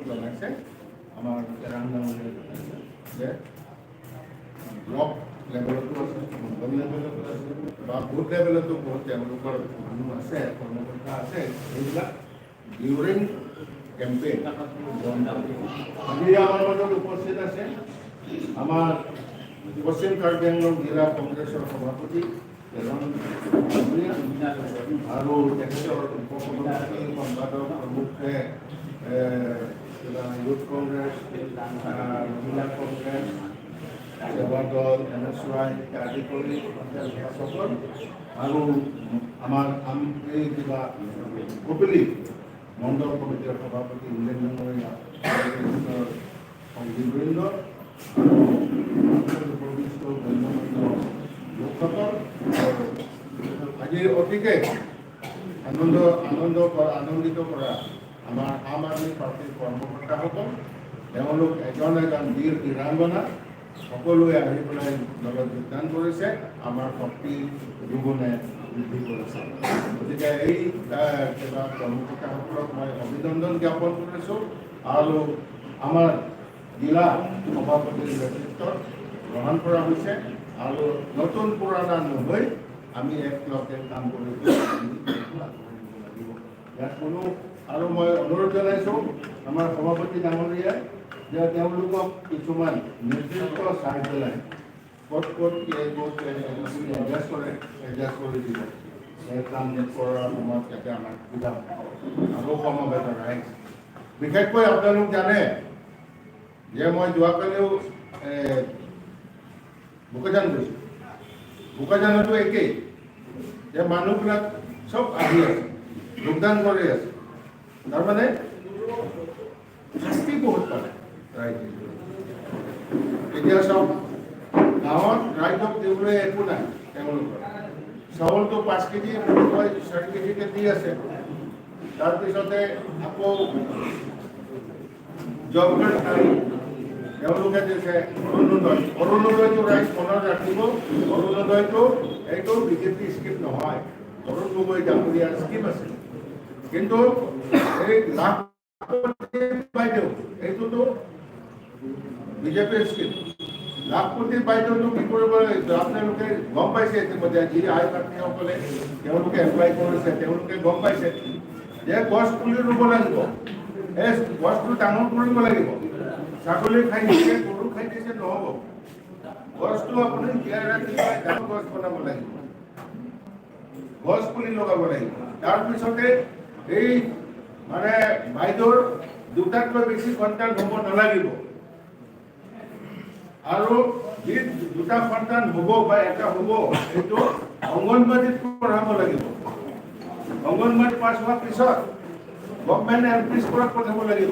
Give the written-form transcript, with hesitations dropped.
জনাইছে, আমাৰ কেৰাণ ডাঙৰীয়াই জনাইছে যে ব্লক লেভেলতো আছে, মণ্ডল লেভেলতো আছে বা বুথ লেভেলতো বহুত তেওঁলোকৰ মানুহ আছে, কৰ্মকৰ্তা আছে। সেইবিলাক ডিউৰিং কেম্পেইন। আজি আমাৰ মাজত উপস্থিত আছে আমাৰ পশ্চিম কাৰ্বি আংলং জিলা কংগ্ৰেছৰ সভাপতি তেৰণ ডাঙৰীয়া আৰু তেখেতৰ উপসভাপতি, সম্পাদক প্ৰমুখ্যে কিবা ইউথ কংগ্ৰেছ, মহিলা কংগ্ৰেছ, সেৱা দল, এনএছৱাই আদি কৰি সকল আৰু আমাৰ এই কিবা কপিলি মণ্ডল কমিটিৰ সভাপতি ইন্দ্ৰেন ডাঙৰীয়া, সংগীবৃন্দ আৰু উপবিষ্ট গণ্যমান্য লোকসকল, আৰু আজি অতিকে আনন্দ আনন্দ কৰা আনন্দিত কৰা আমাৰ আম আদমি পাৰ্টীৰ কৰ্মকৰ্তাসকল। তেওঁলোক এজন এজন বীৰ বীৰাংগনা, সকলোৱে আহি পেলাই দলত যোগদান কৰিছে, আমাৰ শক্তি দুগুণে বৃদ্ধি কৰিছে। গতিকে এই কিবা কৰ্মকৰ্তাসকলক মই অভিনন্দন জ্ঞাপন কৰিছোঁ আৰু আমাৰ জিলা সভাপতিৰ নেতৃত্বত গ্ৰহণ কৰা হৈছে আৰু নতুন পুৰণা নহৈ আমি একলগে কাম কৰি আমি এইটো আগবঢ়াই নিব লাগিব। ইয়াত কোনো আৰু মই অনুৰোধ জনাইছোঁ আমাৰ সভাপতি ডাঙৰীয়াই যে তেওঁলোকক কিছুমান নেতৃত্ব চাই পেলাই ক'ত ক'ত ক'ত এডজাষ্ট কৰে, এডজাষ্ট কৰি দিব। এই কাম কৰাৰ সময়ত যাতে আমাৰ সুবিধা হয় আৰু সমবেত ৰাইজ, বিশেষকৈ আপোনালোক জানে যে মই যোৱাকালিও বোকাজান গৈছোঁ। বোকাজানতো একেই যে মানুহবিলাক চব আহি আছে, যোগদান কৰি আছে। তাৰমানে শাস্তি বহুত পালে ৰাইজে। এতিয়া চাওক, গাঁৱত ৰাইজক দিবলৈ একো নাই তেওঁলোকৰ। চাউলটো 5 কেজি, 4 কেজিকে দি আছে। তাৰপিছতে আকৌ জব কাৰ্ড নাই। তেওঁলোকে দিছে অৰুণোদয়। অৰুণোদয়টো ৰাইজ মনত ৰাখিব, অৰুণোদয়টো এইটো বিজেপি স্কিম নহয়, তৰুণ গগৈ ডাঙৰীয়াৰ স্কিম আছিল। কিন্তু এই লাখ বাইদেউ, এইটোতো বিজেপিৰ স্কিম। লাখপতি বাইদেউটো কি কৰিব লাগিব, আপোনালোকে গম পাইছে ইতিমধ্যে। যি আই ভাতৃসকলে তেওঁলোকে এপ্লাই কৰিছে, তেওঁলোকে গম পাইছে যে গছ পুলি ৰুব লাগিব, এই গছটো ডাঙৰ কৰিব লাগিব। ছাগলী খাই দিছে, গৰু খাই দিছে, নহ'ব। গছটো আপুনি জীয়াই ৰাখি পেলাই ডাঙৰ গছ বনাব লাগিব, গছ পুলি লগাব লাগিব। তাৰপিছতে এই মানে বাইদেউৰ দুটাতকৈ বেছি সন্তান হ'ব নালাগিব আৰু যি দুটা সন্তান হ'ব বা এটা হ'ব, সেইটো অংগনবাড়ীত পঢ়াব লাগিব। অংগনবাড়ী পাছ হোৱাৰ পিছত গভমেণ্ট এল পি স্কুলত পঠাব লাগিব।